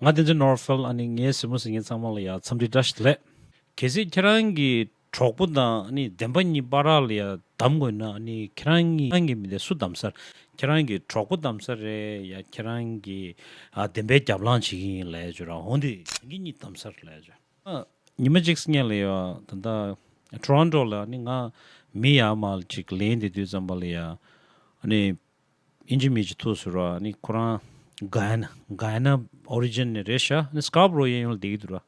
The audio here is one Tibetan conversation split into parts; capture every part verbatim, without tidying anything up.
ང་བསྟན་འཛིན་ནོར་ཧྥེལ། ཨ་ནི་ངའི་གཟིགས་མོ་གཟིགས་མཁན་ཚང་མ་ལ་ཡ་འཚམས་འདྲི་བཀྲ་ཤིས་བདེ་ལེགས། གལ་སྲིད་ཁྱེད་རང་གི་གྲོགས་པོ་དང་ཨ་ནི་བདེན་པ་གཉིས་བར་ལ་ཡ་གདམ་དགོས་ན། ཨ་ནི་ཁྱེད་རང་གཉིས་ཁྱེད་རང་གི་མི་དེ་སུ་གདམ་ས་རེད། ཁྱེད་རང་གི་གྲོགས་པོ་གདམ་ས་རེད་ཡ། ཁྱེད་རང་གི་ཨ་བདེན་པའི་རྒྱབ་ལངས་བྱེད་ཀྱི་ཡིན་ལབ་ཡ་ཅིག་ར། འོན་ཏེ་ཁྱེད་རང་གཉིས་གདམ་ས་རེད་ལབ་ཡ་ཅིག་ཨ། ཉི་མ་གཅིག་སྔོན་ལ་ཡ་ད་ལྟ་ཊོ་རོན་ཊོ་ལ་ཨ་ནི་ང་མི་ཡར་མར་ཅིག་ལེན་བསྡད་དུས་ཙམ་པ་ལ་ཡ། ཨ་ནི་དབྱིན་ཇི་མི་ཅིག་ཐུག་སོང་ར། ཨ་ནི་ཁོ་རང་ག་ཡ་ན་ག་ཡ་ན་ཨོ་རི་ཇིན་ནས་རེད་ཤག་ཨ་ནི་སི་ཀར་བོ་རོ་གཡས་གཡོན་ལ་བསྡད་ཀྱི་འདུག་ར།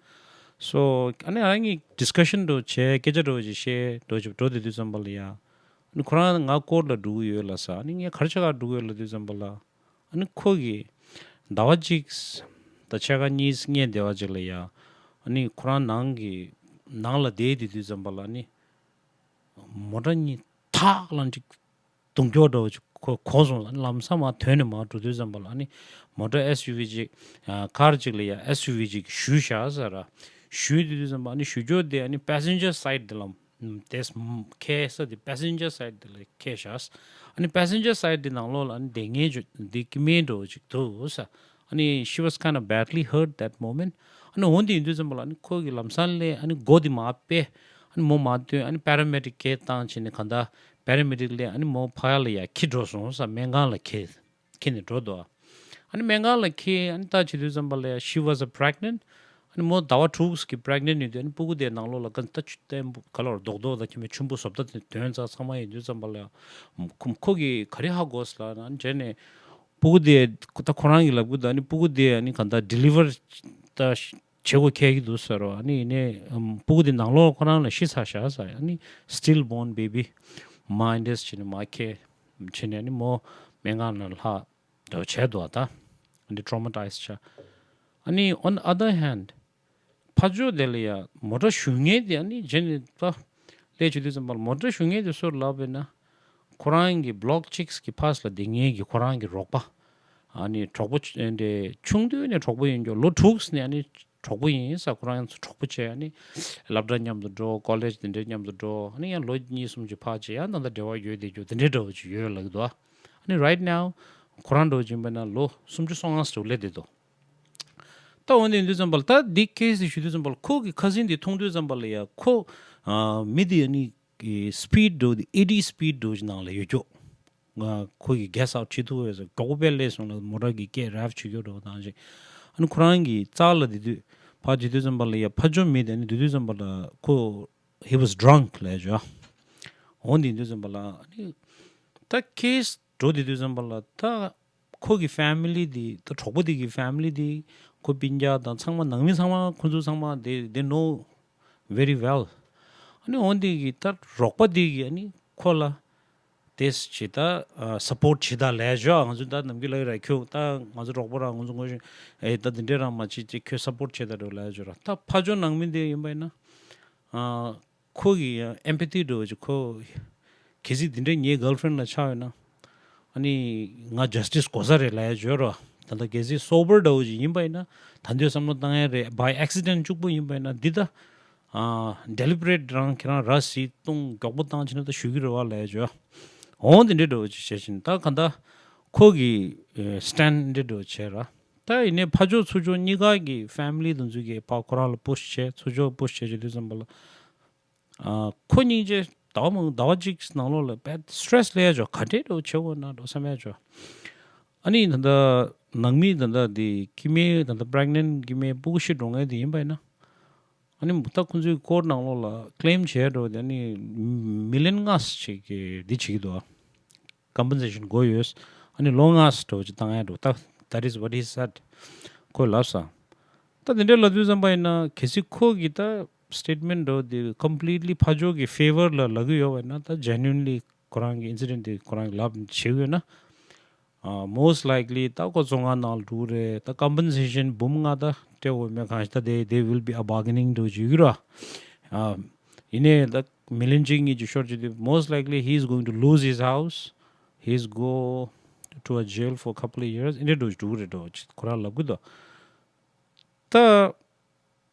སོ་ཨ་ནི་ང་རང་གཉིས་ཌི་སི་ཀ་ཤན་འདྲ་བོ་བྱས། སྐད་ཆ་འདྲ་བོ་ཅིག་བཤད་འདྲ་བོ་ཅིག་འགྲོ་བསྡད་དུས་ཙམ་པ་ལ་ཡ། ཨ་ནི་ཁོ་རང་ང་ཀོར་ལ་འགྲོ་གི་ཡོད་ལབ་ས། ཨ་ནི་ངས་ག་རེ་བྱེད་ག་འགྲོ་གི་ཡོད་ལབ་དུས་ཙམ་པ་ལ། ཨ་ནི་ཁོ་གིས་ཟླ་བ་གཅིག་དང་ཕྱེད་ཀ་གཉིས་སྔོན་སྡེ་བ་ཅིག་ལ་ཡ། ཨ་ནི་ཁོ་རང་ནང་གི་ནང་ལ་བསྡད་དེ་དུས་ཙམ་པ་ལ་ཨ་ནི་མོ་ཊ་གཉིས་ཐག་ལ་འགྲིག་རྡུང་སྐྱོ་འདྲ་བོ་ཅིག་ཁོ་གོ་སོང་། ཨ་ནི་ལམ་སང་མར་ཐོན་ནས་མར་འགྲོ་དུས་ཙམ་པ་ལ་ཨ་ནི་མོ་ཊ་ཨེ་སི་ཡུ་ཝི་ཅིག་ཨ་ཀར་ཅིག་ལ་ཡ་ཨེ་སི་ཡུ་ཝི་ཅིག་གཞུས་བཞག་ས་ར། གཞུས་དེ་དུས་ཙམ་པ་ཨ་ནི་གཞུ་སྐྱོ་དེ་ཨ་ནི་པེ་སེན་ཇར་སའིཌ་དེ་ལ། དེས་ཁྱེར་ས་དེ་པེ་སེན་ཇར་སའིཌ་དེ་ལ་ཁྱེར་བཞག་ཨ་ནི་པེ་སེན་ཇར་སའིཌ་དེ་ནང་ལོགས་ལ་ཨ་ནི་བསྡད་མཁན་ཅིག་དེ་སྐྱེ་དམན་འདྲ་བོ་ཅིག་འདུག་ས། ཨ་ནི་she was kind of badly hurt that moment. ཨ་ནི་འོ་དེ་ཡིན་དུས་ཙམ་པ་ལ་ཨ་ནི་ཁོ་གིས་ལམ་སང་ལ་ཨ་ནི་སྒོ་དེ་མར་ཕྱེ། ཨ་ནི་མོ་མར་བཏོན། ཨ་ནི་པེ་ར་མེ་ཌིག་སྐད་བཏང་བྱས་ནས་གང་ལྟར་པེ་ར་མེ་ཌིག་ལ་ཨ་ནི་མོ་ཕར་ཡ་ལ་ཡ་འཁྱེར་འགྲོ་སོང་ས། སྨན་ཁང་ལ་འཁྱེར། འཁྱེར་ནས་འགྲོ་འདུག་ཨ་ནི་སྨན་ཁང་ལ་འཁྱེར། ཨ་ནི་ད་བྱེད་དུས་ཙམ་པ་ལ་ཡ་she was a pregnant. ཨ་ནི་མོ་ཟླ་བ་དྲུག་གི་པེ་རེག་ནེན་ཊི་ཡིན་དུས། ཨ་ནི་སྤུ་གུ་དེ་ནང་ལོགས་ལ་ག་ད་ཆུ་བརྟན་པོ་ག་ལ་རྡོག་རྡོག་དང་ཁྱིམ་པའི་ཆུན་པོ་བཟོ་ལྟ་དེ་དོན་རྩ་ཚང་མ་ཡིན་དུས་ཙམ་པ་ལ་ཡ། ཁོ་ཁོ་གིས་ག་རེ་ཧ་གོ་སོང་ལབ་ན། ཨ་ནི་བྱས་ནས་སྤུ་གུ་དེ་ད་ཁོ་རང་གིས་ལབ་གི་འདུག་ཨ་ནི་སྤུ་གུ་དེ་ཨ་ནི་ག་ད་ཌི་ལི་ཝར་ད་བྱེད་དགོས་འཁེལ་གྱི་འདུག་ཟེར་རོ། ཨ་ནི་ཡིན་ནའི་ཨམ་སྤུ་གུ་དེ་ནང་ལོགས་ཁོ་རང་ལ་ཤི་ཚར་བཞག་ཟེར། ཨ་ནི་སི་ཊིལ་བོརན་བེ་བི་མར་འདྲེས་བྱས་ནས་མར་འཁྱེར་བྱས་ནས། ཨ་ནི་མོ་སྨན་ཁང་ནང་ལྷག་འདྲ་བོ་བྱས་འདུག་ད་འདི་ཊོ་མ་ཊའིཛ་ཆགས། ཨ་ནི་on the other hand ཕ་ཇོ་དེ་ལ་ཡ་མོ་ཊ་གཞུ་མཁན་དེ། ཨ་ནི་རྗེས་ནས་ད་ལས་བྱེད་དུས་ཙམ་པ་ལ་མོ་ཊ་གཞུ་མཁན་དེ་སུ་རེད་ལབ་པ་ཡིན་ན། ཁོ་རང་གི་བྷི་ལོག་ཆིགས་ཀྱི་ཕ་སི་ལ་བསྡད་མཁན་གྱི་ཁོ་རང་གི་རོགས་པ། ཨ་ནི་གྲོགས་པོ་ཆ་འདྲ། ཆུང་དུས་ནས་གྲོགས་པོ་ཡིན་རྒྱུ། ལོ་དྲུག་ནས་ཨ་ནི་གྲོགས་པོ་ཡིན་ས། ཁོ་རང་ཚོ་གྲོགས་པོ་བྱས། ཨ་ནི་སློབ་གྲྭ་མཉམ་དུ་འགྲོ། ཀོ་ལེཇ་དེ་འདྲ་མཉམ་དུ་འགྲོ། ཨ་ནི་ཡང་ལོ་གཉིས་གསུམ་ཅིག་ཕར་བྱས། ཡང་ད་ལྟ་འབྲེལ་བ་ཡོད་བསྡད་རྒྱུ་དེ་འདྲའི་འདྲ་བོ་ཅིག་ཡོད་ལབ་ཀྱི་འདུག་ཨ་ནི་རའིཊ་ནའོ་ཁོ་རང་འདྲ་བོ་ཅིག་ཡིན་པ་ན་ལོ་སུམ་ཅུ་སོ་ལྔ་ཙམ་སླེབས་བསྡད་འདུག་ད་འོན་ཏེ་ཡིན་དུས་ཙམ་པ་ལ། ད་འདི་ཁེ་སི་དེ་ཞུ་དུས་ཙམ་པ་ལ་ཁོ་གི་ཁ་སང་དེ་མཐོང་དུས་ཙམ་པ་ལ་ཡ། ཁོ་ཨ་མི་དེ་ཨ་ནི་གི་སི་པིཌ་འདྲ་བོ་དེ་ཨེ་ཊི་སི་པིཌ་འདྲ་བོ་ཅིག་ནང་ལ་ཡོད་ཀྱོག་ང་ཁོ་གིས་གེ་སི་ཨའུཊ་བྱེད་ཐུབ་པས་ཟེར། མགྱོགས་པོ་དཔེ་སླེབས་སོང་ལ། མོ་ཊ་གི་སྐད་རེབ་བྱེད་ཀྱོག་འདྲ་བོ་དང་ཅིག་ཨ་ནི་ཁོ་རང་གི་རྩ་ལ་དེ་དུས་ཕར་དེ་དུས་ཙམ་པ་ལ་ཡ་ཕ་ཇོ་མི་དེ་ཨ་ནི་དེ་དུས་ཙམ་པ་ལ་ཁོ་he was drunk ལབ་ཡ་ཅིག་འོ་དེ་དུས་ཙམ་པ་ལ་ཨ་ནི་ད་ཁེ་སི་འགྲོ་དེ་དུས་ཙམ་པ་ལ་ད། ཁོ་གི་ཕེ་མི་ལི་དེ། ད་གྲོགས་པོ་དེ་གི་ཕེ་མི་ལི་དེ། ཁོ་སྤུན་ཀྱག་དང་ཚང་མ་ནང་མི་ཚང་མ། ཁོ་ཚོ་ཚང་མ་they they know very well. ཨ་ནི་འོ་དེ་གི་ད་རོགས་པ་དེ་གི་ཨ་ནི་ཁོ་ལ་དེ་ཅིག་ད་ཨ་སི་པོརཊ་བྱེད་ད་ལབ་ཡ་ཅིག་ང་ཚོ་ད་ནམ་རྒྱུན་ལབ་ཀྱི་རེད། ཁྱོད་ད་ང་ཚོ་རོགས་པ་ར། ང་ཚོ་ངོ་ཤེས། ཨེ་ད་དེ་འདྲས་རང་མ་བྱེད་ཅིག་ཁྱོད་སི་པོརཊ་བྱེད་ད་འགྲོ་ལབ་ཡ་ཅིག་ར། ད་ཕ་ཇོ་ནང་མི་དེ་ཡིན་པ་ཡིན་ན། ཨ། ཁོ་གི་ཡང་ཨེམ་པ་ཐི་འདྲ་བོ་ཅིག་ཁོ་གལ་སྲིད་དེ་འདྲའི་ངའི་གརལ་ཕེ་རེན་ཌི་ལ་ཆགས་ཡོད་ན། ཨ་ནི་ང་ཇ་སི་ཊི་སི་དགོས་ས་རེད་ལབ་ཡ་ཅིག་ཡོད་རེད་བ། ད་ལྟ་གལ་སྲིད་སོ་བར་འདྲ་བོ་ཅིག་ཡིན་པ་ཡིན་ན། ད་འདོད་བསམ་བློ་བཏང་ཡ་རེད། བའི་ཨེག་སི་ཌེན་ཊི་གཅིག་པོ་ཡིན་པ་ཡིན་ན། འདི་ད་ཨ་ཌེ་ལི་བ་རེཊ་རང་ཁྱེད་རང་ར་བཟི་བཏུང་མགྱོགས་པོ་བཏང་བྱས་ན་ད་ཞུ་གི་རེད་བ་ལབ་ཡ་ཅིག་ཡོད། འོ་དེ་འདྲའི་འདྲ་བོ་ཅིག་བྱས་ཕྱིན། ད་ག་ད་ཁོ་གི་ཨེ་སི་ཊེན་ཌི་འདྲ་བོ་བྱས་ར། ད་ཡིན་ནའི་ཕ་ཇོ་ཚུར་ཕྱོགས་གཉིས་ཀ་གི་ཕེ་མི་ལི་དེ་ཚོ་གིས་ཕར་ཁོ་རང་ལ་པུ་ཤི་བྱས། ཚུར་ཕྱོགས་པུ་ཤི་བྱས་བྱས་དུས་ཙམ་པ་ལ། ཨ་ཁོ་སྙིང་རྗེ། ཟླ་བ་མང་ཟླ་བ་གཅིག་ནང་ལོགས་ལ་དཔེ་སི་ཊེ་རེ་སི་སླེབས་ཡ་ཅིག་ག་འདྲས་འདྲ་བོ་བྱེད་དགོས་ན་འདྲ་བསམ་ཡ་ཅིག་ཨ་ནི་ད་ལྟ་ནང་མི་ད་ལྟ་དེ་སྐྱེ་དམན་ད་ལྟ་པི་རེག་ནེན་ཊི་སྐྱེ་དམན་སྤུ་གུ་ཤི་འགྲོ་མཁན་དེ་ཡིན་པ་ཡིན་ན། ཨ་ནི་ད་ཁོ་ཚོའི་ཀོརཊ་ནང་ལོགས་ལ་ཀི་ལེམ་བྱས་འགྲོ་དེ། ཨ་ནི་མི་ལི་ཡོན་ལྔ་ཞིག་གི་འདི་བྱེད་ཀྱི་འདུག་ཀམ་པན་སེ་ཤན་དགོས་ཡོད། ཨ་ནི་ལོ་ལྔ་འདྲ་བོ་ཅིག་བཏང་ཡ་འདུག་ད་that is what he said. ཁོས་ལབ་ས། ད་དེ་འདྲའི་ལབ་དུས་ཙམ་པ་ཡིན་ན། གལ་སྲིད་ཁོ་གི་ད་སི་ཊེཊ་མེན་ཊི་འདྲ་བོ་དེ་ཀམ་པི་ལི་ཊི་ལི་ཕ་ཇོ་གི་ཕེ་ཝར་ལ་ལབ་ཀྱི་ཡོད་པ་ཡིན་ན། ད་ཇེ་ནུ་ཨིན་ལི་ཁོ་རང་གི་ཨིན་སི་ཌེན་ཊི་དེ་ཁོ་རང་གིས་ལབ་བྱེད་ཀྱི་ཡོད་ན། ཨ་most likely ད་ཁོ་བཙོན་ཁང་ནང་ལ་འགྲོ་གི་རེད། ད་ཀམ་པན་སེ་ཤན་འབུམ་ལྔ་ད་སྤྲད་དགོས་མེད། གང་ཞིག་ད་དེ་they will be a bargaining འདྲ་བོ་ཅིག་ཡོད་ཀྱི་རེད། ཨ་ཡིན་ནའི་ད་མི་ལི་ཡོན་གཅིག་གཉིས་ཅིག་ཤོར་བྱེད་དུས། most likely he is going to lose his house, he's go to a jail for a couple of years. འདི་འདྲ་འགྲོ་འགྲོ་གི་རེད་འགྲོ་ཁོ་རང་ལབ་གི་འདུག་ད་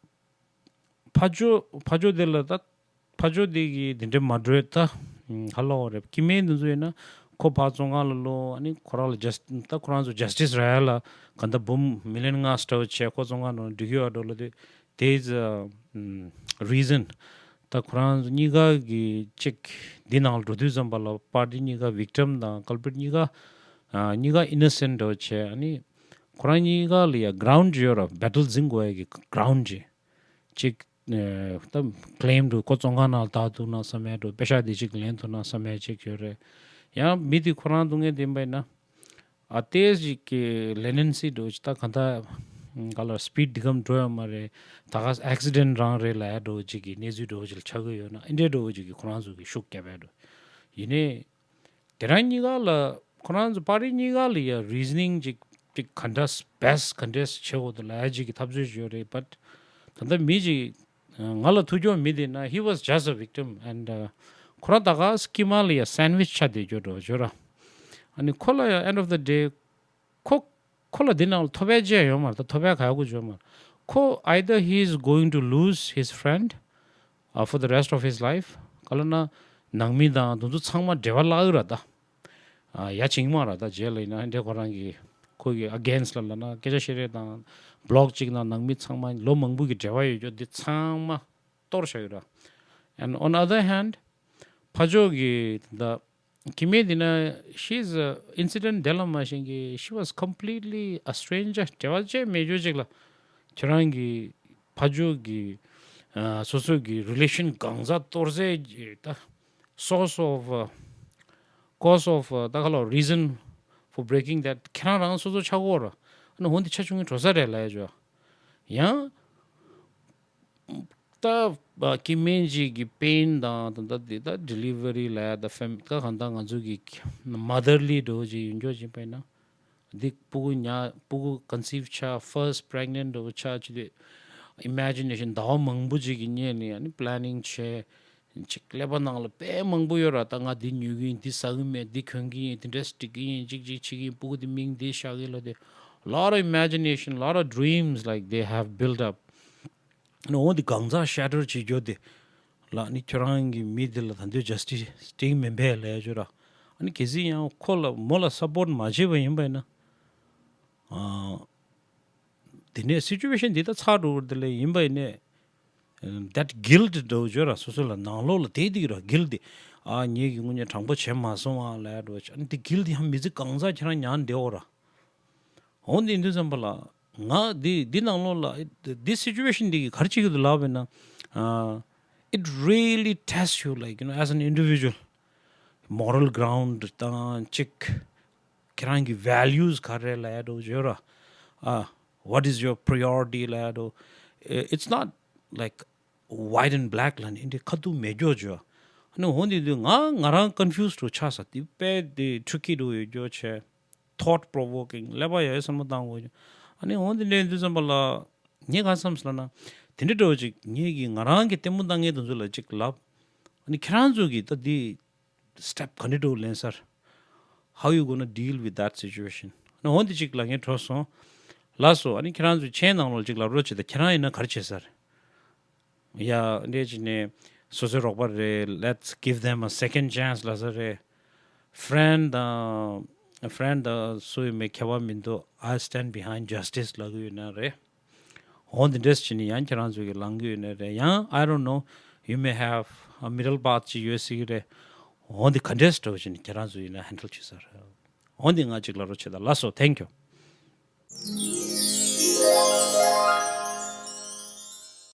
ཕ་ཇོ་ཕ་ཇོ་དེ་ལ་ད་ཕ་ཇོ་དེ་གིས་དེ་འདྲ་མ་འགྲོ་ད། ཧ་ལོ་རེད། སྐྱེ་དམན་དེ་ཚོ་ཡིན་ན་ ཁོ་ཕར་བཙོན་ཁང་ལ་ལོག་ཨ་ནི་ཁོ་རང་ལ་ཇས་ད་ཁོ་རང་ཚོ་ཇས་ཊི་སི་རག་ཡ་ལ་ག་འདྲ་འབུམ་མི་ལི་ཡོན་ལྔ་ཙམ་བྱས་ཁོ་བཙོན་ཁང་ནང་འགྲིག་གི་ཡོད་འགྲོ་ལ་དེ་དེ་is a reason། ད་ཁོ་རང་ཚོ་གཉིས་ཀ་གི་ཅིག་འདི་ནང་ལ་འགྲོ་དུས་ཙམ་པ་ལ་པར་ཊི་གཉིས་ཀ་victim་དང་culprit་གཉིས་ཀ་ཨ་གཉིས་ཀ་innocent་འདྲ་བོ་བྱས། ཨ་ནི་ཁོ་རང་གཉིས་ཀ་ལ་ཡ་ground་ཅིག་ཡོད་ར། battle་འཛིང་དགོས་ཡ་གི་ground་ཅིག་ཅིག་ཨ་ད་claim་འགྲོ་ཁོ་བཙོན་ཁང་ནང་ལ་བདག་འདུག་ན་བསམ་ཡ་འགྲོ། པེ་ཤག་འདི་ཅིག་ལེན་ཐུབ་ན་བསམ་ཡ་ཅིག་ཡོད་རེད། ཡང་མི་དེ་ཁོ་རང་སྡུག་བསྔལ་འདི་ཡིན་པ་ཡིན་ན། ཨ་ཏེས་ཅིག་གི་ལེ་ནན་སི་འགྲོ་ཅིག་ད་ག་ད་ག་ལ་speed་འདི་གམ་འགྲོ་ཡ་མ་རེད། ད་ག་accident་རང་རེད་ལབ་ཡ་འགྲོ་ཅིག་གི་གནས་ཚུལ་འགྲོ་ཅིག་ལ་ཆགས་ཀྱི་ཡོད་ན་ཨེ་འདྲས་འགྲོ་ཅིག་གི་ཁོ་རང་ཚོ་གི་ཤུགས་རྒྱབ་ཡ་འགྲོ། ཡིན་ནའི་དེ་རང་གཉིས་ཀ་ལ་ཁོ་རང་ཚོ་པར་ཊི་གཉིས་ཀ་ལ་ཡ་reasoning་ཅིག་ཅིག་ག་འདྲ་best་ག་འདྲས་བྱེད་དགོས་འདུག་ལབ་ཡ་ཅིག་གི་འཐབ་རྩོད་ཅིག་ཡོད་རེད། but་ད་ལྟ་མི་ཅིག་ང་ལ་ཐུག་རྒྱུ་མི་དེ་ན་he was just a victim and ཁོ་རང་ད་ག་སྐྱིད་མ་ལ་ཡ་sandwich་ཆགས་བསྡད་རྒྱུ་འགྲོ་བརྗོད་ར། ཨ་ནི་ཁོ་ལ་ཡ་end of the day་ཁོ་ཁོ་ལ་འདི་ནང་ལ་ཐོབ་པའི་ཅི་ཡང་ཡོད་མ་རེད། ད་ཐོབ་པའི་ག་ཡག་པོ་ཅིག་ཡོད་མ་རེད། ཁོ་either he is going to lose his friend uh, for the rest of his life། ག་ལ་ན་ནང་མི་དང་དུ་ཚོ་ཚང་མ་འབྲེལ་བ་བརླག་གི་ར་ད། ཡ་བྱིངས་མ་ར་ད་རྗེས་ལ་ཡིན་ན་འདྲེ་ཁོ་རང་གི་ཁོ་གི་against་ལ་ལ་ན་སྐད་ཆ་བཤད་རེས་དང་block་གཅིག་ནང་ནང་མི་ཚང་མ་ལོ་མང་པོ་གི་འབྲེལ་བ་ཡོད་རྒྱུ་འདི་ཚང་མ་གཏོར་བཞག་ཡོད་ར། And on other hand་ཕ་ཕྱོགས་གི་ད་ཀི་མེ་འདི་ན་she's a incident་དེ་ལ་མ་ཤེས་གི she was completely a stranger། འབྲེལ་བ་བཅས་མེད་རྒྱུ་ཅིག་ལ་ཁྱོད་རང་གི་ཕ་ཕྱོགས་གི་ཨ་སོ་སོ་གི་relation་གང་ཟག་གཏོར་ཟས་ཀྱི་ད་source of uh, cause of uh, ད་ག་ལ་reason for breaking that་ཁྱེད་རང་རང་སོ་སོ་ཆགས་ཀྱི་ཡོད་ར། ཨ་ནི་འོ་འདི་ཆ་ཆུང་ངུ་འགྲོ་ས་རེད་ལབ་ཡ་ཅོ། ཡང་ད་ཀི་མེ་ཅིག་གི་pain་དང་ད་ད་འདི་ད་delivery་ལབ་ཡ་ད་family་ད་གང་ད་ང་ཚོ་གི་motherly་འགྲོ་ཅིག་ཡོད་འགྱོ་ཅིག་པས་ན། འདི་སྤུ་གུ་ཉ་སྤུ་གུ་conceive་ཆགས་first pregnant་འགྲོ་ཆགས་ཅི་དེ་imagination་ཟླ་བ་མང་པོ་ཅིག་གི་སྔོན་ནས་ཨ་ནི་planning་བྱས་ཅིག་ཀླད་པ་ནང་ལ་དཔེ་མང་པོ་ཡོད་ར། ད་ང་འདི་ཉོ་གི་ཡིན། འདི་ཟ་གི་མེད། འདི་གོན་གི་ཡིན། འདི་འདྲས་སྒྲིག་གི་ཡིན། ཅིག་ཅིག་བྱེད་ཀྱི་ཡིན། སྤུ་གུ་འདི་མིང་འདི་བཞག་གི་ལ་དེ་lot of imagination, lot of dreams like they have built up. ཨ་ནི་འོ་འདི་གང་ཟག་shatter་བྱེད་རྒྱུ་དེ་ལ་ཨ་ནི་ཁྱོད་རང་གི་མི་དེ་ལ་ད་འདོད་justice་སྟེང་མིན་པས་ལས་རྒྱུ་ར། ཨ་ནི་གལ་སྲིད་ཡང་ཁོ་ལ་མོ་ལ་support་མ་བྱས་པ་ཡིན་པ་ཡིན་ན། ཨ། དེ་ནས་situation་འདི་ད་ཚར་འགྲོ་བར་དེ་ལས་ཡིན་པ་ཡིན་ནས། That guilt་འདྲ་བོ་བརྗོད་ར་སོ་སོ་ལ་ནང་ལོགས་ལ་དེ་འདི་ར་guilt་འདི། ཨ་ངེད་ཀྱི་དངོས་གནས་དྲང་པོ་བྱས་མ་སོང་བ་ལས་འགྲོ་ཆ་འདི་guilt་འདི་ཡང་མི་ཚེ་གང་ཟག་ཁྱེད་རང་ཉར་བསྡད་འོ་ར། འོ་འདི་འདི་ཙམ་པ་ལ་ང་འདི་འདི་ནང་ལོགས་ལ་འདི་situation་འདི་གི་ག་རེ་བྱེད་ཀྱི་འདུག་ལབ་པས་ན། ཨ། It really tests you like you know as an individual, moral ground དང་གཅིག་ཁྱེད་རང་གི་values་ག་རེ་ལབ་ཡ་འགྲོ་བརྗོད་ར། ཨ། What is your priority་ལབ་ཡ་འགྲོ། It's not like white and black་ལ་ནི་འདི་ཁ་ཐུག་མེད་རྒྱུ་བརྗོད། ཨ་ནི་འོ་འདི་འདི་ང་ང་རང་confused་འགྲོ་ཆགས་ས་འདི་དཔེ་འདི་tricky་འགྲོ་ཡོད་རྒྱུ་བྱས། Thought provoking་ཀླད་པ་ཡ་ཡ་བསམ་བློ་བཏང་དགོས་རྒྱུ། ཨ་ནི་འོ་འདི་འདྲའི་འདི་ཙམ་པ་ལ་ངས་ག་བསམ་སོང་ལབ་ན། དེ་འདྲ་འགྲོ་ཅིག་ངས་ཀྱི་ང་རང་གི་ལྟད་མོ་ལྟ་མཁན་དེ་ཚོ་ལ་ཅིག་ལབ། ཨ་ནི་ཁྱེད་རང་ཚོ་གི་ད་འདི་step་ག་འདྲ་འགྲོ་ལེན་སར། How you gonna deal with that situation? ཨ་ནི་འོ་འདི་ཅིག་ལ་ངས་འགྲོ་སོང་། ལགས་སོ། ཨ་ནི་ཁྱེད་རང་ཚོ་མཆན་ནང་ལོགས་ཅིག་ལབ་རོགས་བྱེད་ད། ཁྱེད་རང་ཡིན་ན་ག་རེ་བྱེད་སར། ཡ་འདྲས་ཅིག་ནས་སོ་སོའི་རོགས་པ་རེད། Let's give them a second chance་ལབ་ས་རེད། Friend་དང་friend་དང་སུ་ཡིན་མེད་ཁྱད་པར་མི་འདུག I stand behind justice་ལབ་གི་ཡོད་ན་རེད། འོ་འདི་འདྲས་ཅིག་ནས་ཡང་ཁྱེད་རང་ཚོ་གི་ལངས་གི་ཡོད་ན་རེད། ཡང་I don't know, you may have a middle path་ཅིག་ཡོད་སྲིད་གི་རེད། འོ་འདི་ག་འདྲས་འདྲ་བོ་ཅིག་ནས་ཁྱེད་རང་ཚོ་ཡིན་ན་handle་བྱེད་ས་རེད། འོ་འདི་ང་ཅིག་ལབ་རོགས་བྱེད་ད། ལགས་སོ། Thank you།